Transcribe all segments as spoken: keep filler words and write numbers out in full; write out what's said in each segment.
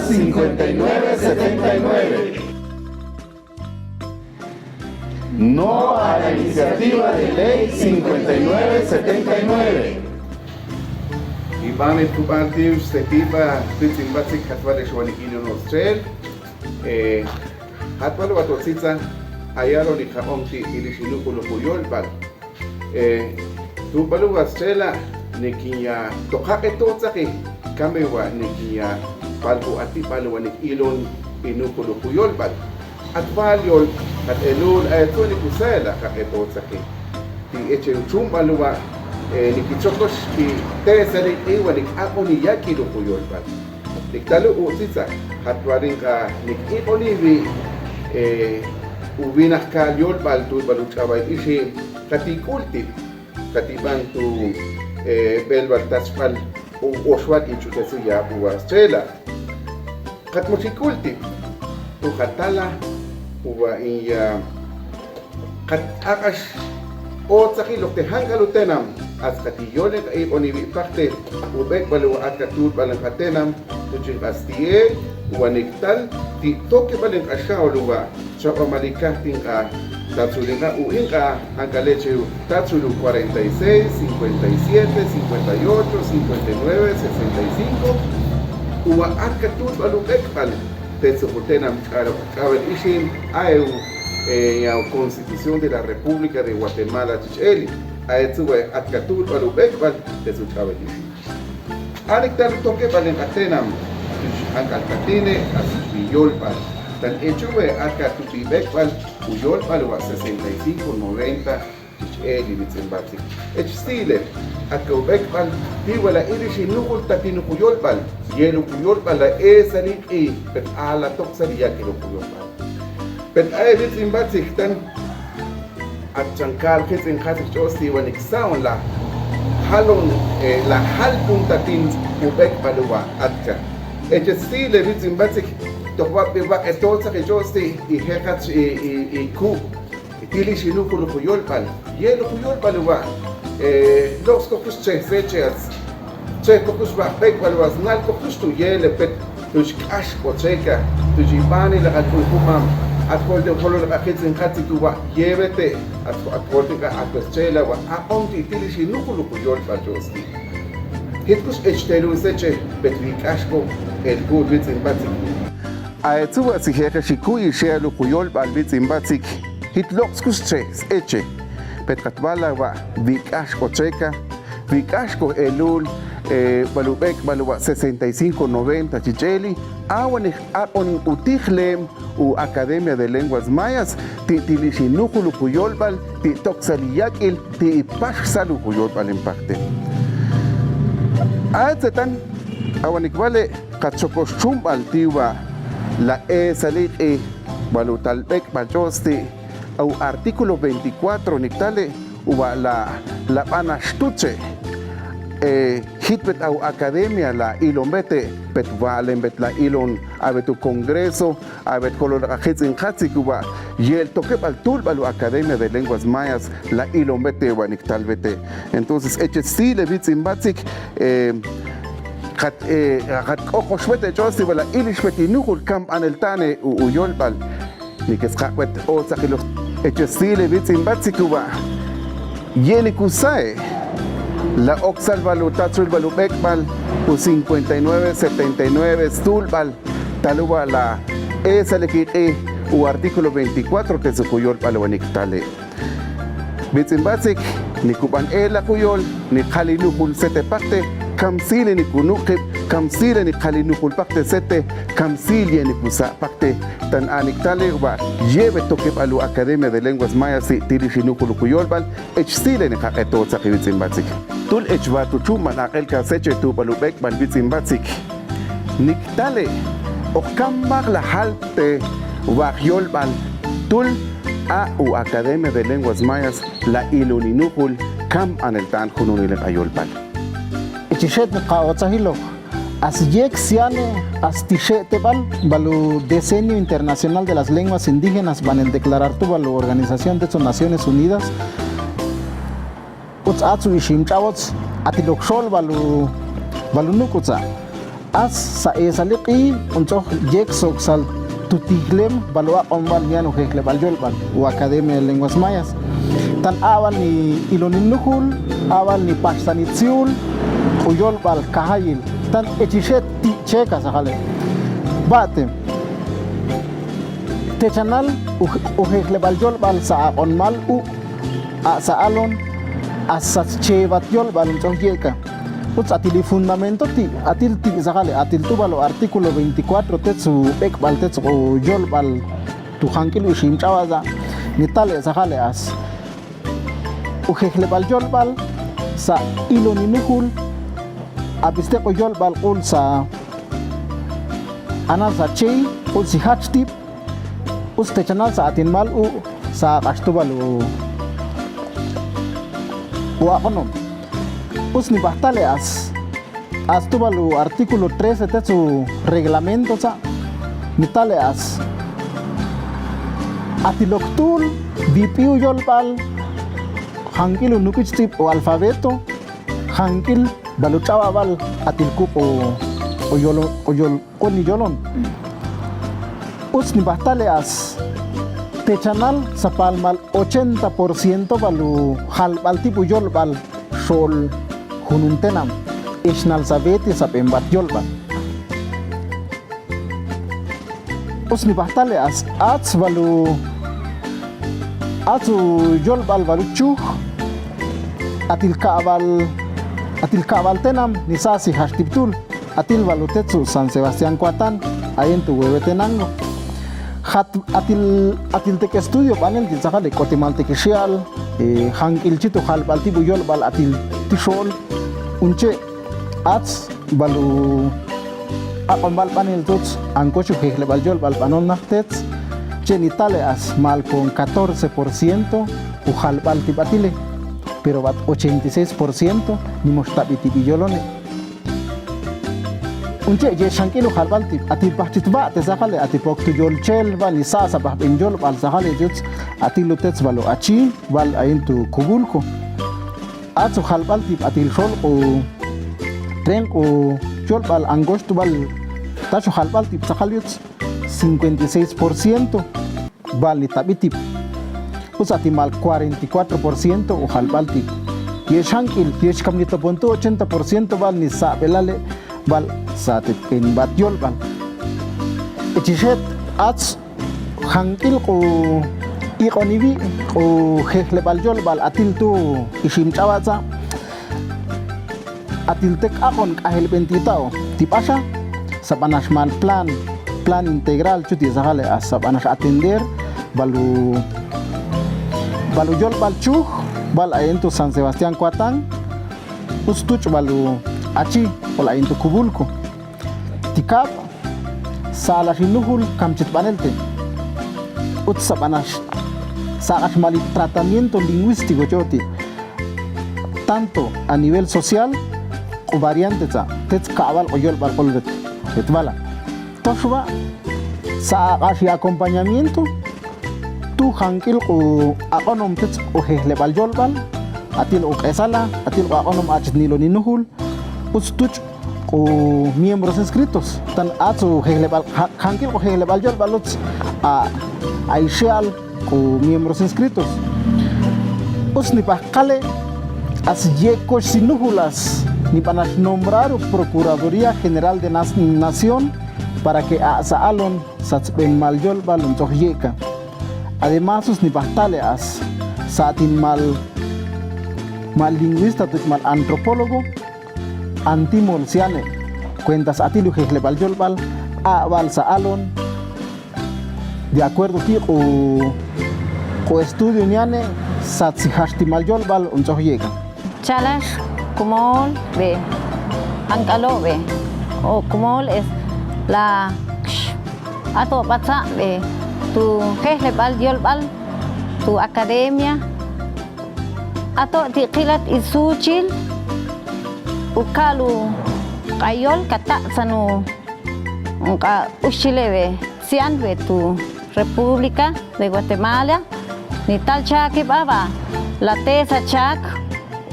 cincuenta y nueve setenta y nueve. No a la iniciativa de ley cincuenta y nueve setenta y nueve. Iban el kuban tiw stetiba titzin batz'ik jatwal ex wanik ino no strel. Eh, jatwal wato tzitza ayalo ni jabon ti' tilixinukul juyol bal. Eh, tu' balu wa strela, nikin ya toqaqe to tzaqi, kame wa nikin ya palku ati balu wa nik ilon inukul juyol bal. At bal yol, at elul, a etu nik usaela jaqe to tzaqi. Ti eche uchun balu wa, eh, nikin chokox ki tesali i wa nik aqoni yakil juyol bal. Nik talu u tzitza, jatwal inqa nik iqoni wi, eh, u winaq kal yol bal tu' balu ch'abay ixi, kati kulti. Katiban tu, eh, belbal tachbal u oxwal in chutesu ya uwa strela. Katmoxi kulti. Tu jatala uwa in ya kat aqax o tzaqi loq te jank'al u tenam. Atz kati yol inqa iqoni wi paqte u b'ek'bal uwa at katul b'al inqa tenam. Tu chinq'as ti'e uwa nik tal ti tokib'al inqa xaol uwa. Chaq'omal ikaj tinq'a tatzul inq'a u inq'a jank'al eche tatzul u cuarenta y seis, cincuenta y siete, cincuenta y ocho, cincuenta y nueve, sesenta y cinco. Uwa at katul b'al u b'ek'b'al tetzu jutenam ch'abel ixin a e u, eh, ya u Constitución de la República de Guatemala ch'eli. A etzu wa at katul b'al u b'ek'b'al tetzu ch'abel ixin. Anik tal u tokib'al inq'a tenam, tu jank'al katine, a switxbil yolb'al. Tal echu we at katuti b'ek'b'al u yolb'al wa sesenta y cinco noventa, ch'eli bitz'in batz'ik. Ech stile, at ka u b'ek'b'al, ti wala ilixi nujul tatin u yolb'al, yel u yolb'al la esali q'i, pet a la toksali yakil u yolb'al. Pet a e bitz'in batz'ik tan, At chankal jitz'in jatz'ik ch'osti wanik saon la jalon, eh, la jal puntatin u b'ek'b'al uwa atka. Eche stile bitz'in batz'ik toq wab'i waq'e to tzaqi ch'osti i jeqach i, i, i ku i tilixi nujul u yolb'al. Yel u yolb'al uwa, eh, loq'skoq jux che seche atz. Che kokux b'aj b'ek'b'al wa snal kokux tu yele pet tu xk'ax k'ocheka tu xib'ani la q'ak'ul jumam. At jolten jolol q'aqitzin jatz'ik uwa yebete at jolten q'a' at wes chela wa aq'om ti' tilixi nujul u yolb'al ch'osti. Jit kux ech telun seche pet wi k'ax ko el kul bitz'in batz'ik. A etzu wa si jeqex i kuy i xe'al u yolb'al bitz'in batz'ik. Jit loq'skux che seche pet qat b'ala wa wi k'ax k'ocheka. Wi k'ax ko elul, eh, b'al u b'ek'b'al wa sesenta y cinco noventa chi ch'eli, a wanik aq'on u tijlem u Academia de Lenguas Mayas, ti' tilixi nujul u yolb'al, ti' toksali yak'il, ti' i paxsal u yolb'al in paqte. A tzetan, a wanik b'ale, qat xokox chumb'al ti' wa la esali q'i b'al u tal b'ek'b'al ch'osti, a u artículo veinticuatro nik tale, uwa la, la b'anax tuche, eh, jitb'et a u academia la ilonb'ete, pet wa'lenb'et la ilon, ab'et u congreso, ab'et jolol q'a' jitz'in jatz'ik uwa, yel tokeb'al tulb'al u Academia de Lenguas Mayas, la ilonb'ete uwa nik talb'ete. Entonces, eche stile bitz'in batz'ik, eh, qat, eh, qat k'oqoxb'ete ch'osti uwa la ilixb'et i nujul kam b'anel tane u, u yolb'al. Nik sqaq'b'et o tzaqiloq eche stile bitz'in batz'ik uwa. Yenik u sae. La oksal b'al u tatzul b'al u b'ek'b'al u cincuenta y nueve setenta y nueve stulb'al. Tal uwa la esale ki q'i u artículo veinticuatro te tzuj u yolb'al uwa nik tale. Bitz'in batz'ik, nik u b'an elaq u yol, nik jali nujul sete paqte, kam sile nik u nuq'ib', kam sile nik jali nujul paqte sete, kam sil yenik u sa' paqte, tan a nik tale uwa yebe tokeb'al u Academia de Lenguas Mayas ti' tilixi nujul u yolb'al, ech stile nik aq'e to tzaqi bitz'in batz'ik. Tul ech wa tu chumb'al aq'el ka seche tu b'al u b'ek'b'al bitz'in batz'ik. Nik tale, oq kam mak la jal te waj yolb'al, tul a u Academia de Lenguas Mayas la iloni nujul kam b'anel tan jununil q'a' yolb'al. Eche xe'tne qa' o tzajiloq, a syek syane a sti xe'teb'al b'al u Decenio Internacional de las Lenguas Indígenas b'anel declarar tu b'al u Organización de Naciones Unidas. Utz atzu ixim ch'awotz, atil ok xol b'al u, b'al u nuk'utza'. As sa' eesali q'i untz'oj yek' sok sal tu tijlem bal u aq'on bal nian u jejleb'al yolb'al u Academia de Lenguas Mayas. Tan a bal ni iloni nujul, a bal ni paxsani tziul u yolb'al kajayil. Tan echixet ti' cheka sajale. Ba'te techanal u jejleb'al yolb'al sa' aq'onmal u a' sa' alon, a sat cheebat yolb'al untz'oj yek'a. Utz atil i fundamento ti' atil ti' sajale, atil tu' bal u artículo veinticuatro tetz u b'ek'b'al tetz u yolb'al tu jank'il u ixim ch'ab'atza', ni tale' sajale as u jejleb'al yolb'al sa' iloni nujul, a b'isteq u yolb'al k'ul sa' anal sa' chey, k'ul si jach tib', utz techanal sa' atinmal u sa' k'ax tu bal u aq'onom. Utz ni bajtale as, as tu bal u artículo trece tetz u reglamento tza', ni tale as atil ok t'ul bib'i u yolb'al jank'il u nuk'ich' tz'ib' u alfabeto, jank'il bal u ch'ab'ab'al atil kuk' u yol, u yol k'ul ni yolon. Utz ni bajtale as techanal sa' palmal ochenta por ciento bal u jalb'al tib' u yolb'al xo'ol junun tenam, exnal sa' beti sa' b'enbat yolb'al. Utz ni bajtale as ats bal u ats u yolb'al bal u chuj atil ka'b'al, atil ka'b'al tenam ni sa' si jach tib' t'ul. Atil bal u tetz u San Sebastián Coatán, ayin tu Huehuetenango. Jat atil, atil tek estudio b'anel ti' tzajal e k'otimal tek ixe'al, e, jank'il chi tu jalb'al tib' u yolb'al atil ti xo'ol. Un che' ats bal u aq'onb'al b'anel tutz ankoch u jejleb'al yolb'al b'anol naj tetz, che' ni tale as mal kon catorce por ciento u jalb'al tib' atile, pero bat ochenta y seis por ciento ni mox tab'i tib'i yolone. Un che' ye xank'il u jalb'al tib' atil bajchit ba'te tzajale, atil pok tu yol chel bal ni sa' sa' bajb'en yolb'al tzajale yutz atil u tetz bal u achi bal ayin tu Cubulco. Ats u jalb'al tib' atil xol k'u tren k'u yolb'al angoxtu bal tach u jalb'al tib' tzajal yutz cincuenta y seis por ciento bal ni tab'i tib'. Utz atimal cuarenta y cuatro por ciento u jalb'al tib'. Ye xank'il, ye xkamnitopon tu' ochenta por ciento bal ni sab'elale bal sa' tib' k'inbat yolb'al. Echixet ats jank'il k'u iq'oniwi' k'u jejleb'al yolb'al atil tu ixim ch'ab'atza'. Atil tek aq'on k'ajelb'en ti' ta'o ti' b'axa, sa' b'anax mal plan, plan integral chu ti' tzajale a sa' b'anax atender bal u, bal u yolb'al chuj bal ayin tu San Sebastián Coatán, utz tuch' bal u achi bal ayin tu Cubulco. Ti' kab' sa' alaxi nujul kamchit b'anel ti'. Utz sa' b'anax sa' k'ax mali tratamiento lingüístico cho ti'. Tanto a nivel social k'u variante tza' tetz ka'b'al k'u yolb'al k'ul ret, ret b'ala'. Toxb'a sa' k'ax i acompañamiento tu jank'il k'u aq'onom tetz k'u jejleb'al yolb'al atil k'u k'esala atil k'u aq'onom achit niloni nujul. Utz tuch' k'u miembros inscritos tan atz u jejleb'al, jank'il k'u jejleb'al yolb'al utz a, a ixe'al k'u miembros inscritos. Utz ni bajkale as yek'ox si nujul as ni b'anax nombrar u Procuraduría General de Nación para que a sa' alon satzb'en mal yolb'al untz'oj yek'a. Además utz ni bajtale as sa' atin mal, mal lingüista tuch' mal antropólogo antimol siane' cuentas atil u jejleb'al yolb'al aq'b'al sa' alon de acuerdo ti' k'u, k'u estudio niane' sat si jaxtimal yolb'al untz'oj yek'a. Chalax kumol b'e, ank'alo' b'e o kumol es la ato' b'atza' b'e tu jejleb'al yolb'al tu academia. Ato' ti' kilat isuchil u ka'al u q'ayol kataq'tzan u q'a uxchileb'e sian b'e tu República de Guatemala. Ni tal chakib'a b'a la te sa chak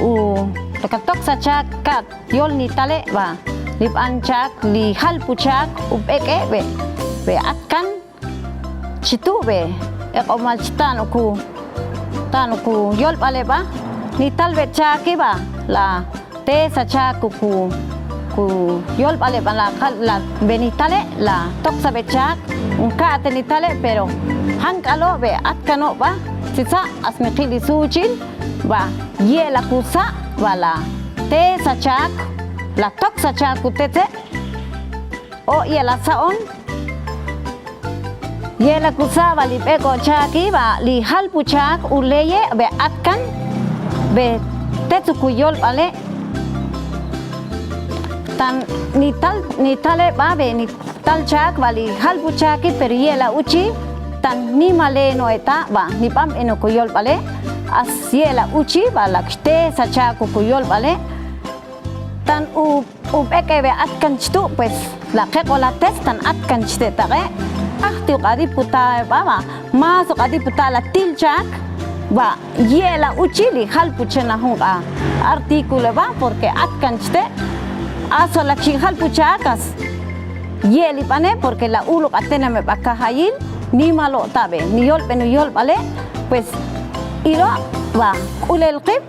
u la katok sa chak ka' yol ni tale' b'a li b'an chaak, li jalpu chaak, u b'ek'e be, be atkan chi tu' be, ek'omal chi taq'on uku, taq'on uku yolb'ale b'a, ni tal be chaaki b'a, la tesa chaak uku, ku yolb'ale b'a la, la be ni tale, la toksa be chaak, un ka'te ni tale, pero jan k'alo' be atkano' b'a, tzitza, as mi qil i suuchil, b'a, ye' la ku sa', b'a la tesa chaak, la toksa chaak ku tetze', o ye' la sa'on, ye' la ku sa' b'a li b'ek'o chaaki b'a, li jalpu chaak u leye' be atkan, be tetz uku yolb'ale', tan ni tal, ni tale b'a be ni tal chaak b'a li jalpu chaaki, pero ye' la uchi, tan nimaleno eta' b'a, ni b'anb'en uku yolb'ale', as ye' la uchi b'a, la chi tesa chaak uku yolb'ale', tan u, u b'ek'e be atkan chi tu', pues, la qeq'o la tetz tan atkan chi te' taq'e', ajti uq'a' diputado b'a, b'a, mas uq'a' diputado la til chaak, b'a, ye' la uchi li jalpu che na jun q'a artículo b'a, porque atkan chi te', aso la chi jalpu chaak as ye' li b'ane, porque la ul uq'a' tenam b'a kajayil, nimal oq' ta be, ni yolb'en u yolb'ale', pues, ilo', b'a, k'ulel qib',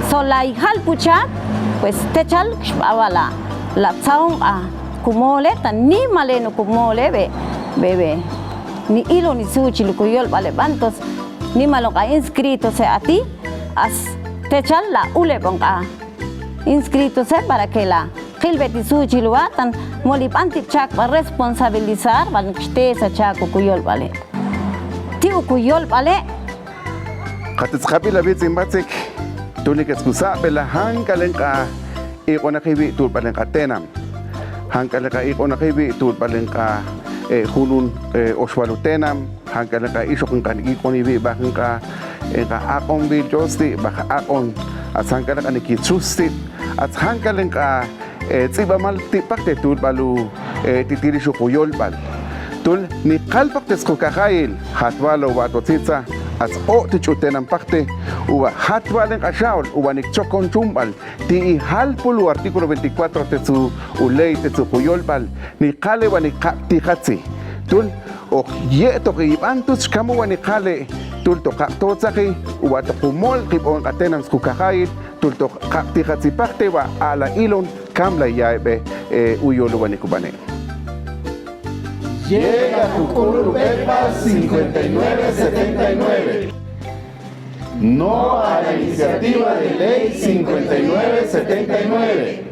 so la jalpu chaak, pues, techal, xb'a b'a la, la tza'on q'a ku mole, ta nimaleno ku mole, be, be, be, ni ilon i suuchil uku yolb'ale' b'a, entonces, nimalon q'a inscrito se ati, as techal la uleb'on q'a inscrito se para que la qilb'et i suuchil uwa, tan mol i b'an tib' chaak b'a responsabilizar b'a, la chi tesa chaak uku yolb'ale'. Ti' uku yolb'ale'. K'atetz qab'il a witz'in batz'ik, tunik etz ku sa' be la jan k'alen q'a iq'onaqiwi' tuulb'alen q'a tenam. Jan k'alen q'a iq'onaqiwi' tuulb'alen q'a, eh, junjun, eh, oxwal u tenam, jan k'alen q'a ixoqin q'a iq'oniwi' b'a jun q'a, eh, q'a aq'onb'il Dios ti', b'a aq'on, atz jan k'alen q'a nikitxus ti', atz jan k'alen q'a, eh, tz'ib'amal ti' paqte tuulb'al u, eh, ti' tilixuq u yolb'al. Tul niqal paqte squ kajayil, jatwal o b'a to tzitza, atz oq' ti' ch'u tenam paqte, uwa jatwal en q'a xa'ol, uwa nikchokon chumb'al, ti' i jalpul u artículo veinticuatro tetz u ley tetz uku yolb'al, niqale' wa niqab' tiqatzi. Tul hoq ye' toq i b'an tut xkamu wa niqale', tul toq haq' to tzaqi, uwa toq u mol qib' on q'a tenam squ kajayil, tul toq haq' tiqatzi paqte wa a' la ilon, kam la ya' heb' e, eh, u yol uwa nikub'ane'. Llega tu curul u b'eqb'al cincuenta y nueve setenta y nueve. No a la iniciativa de ley cincuenta y nueve setenta y nueve.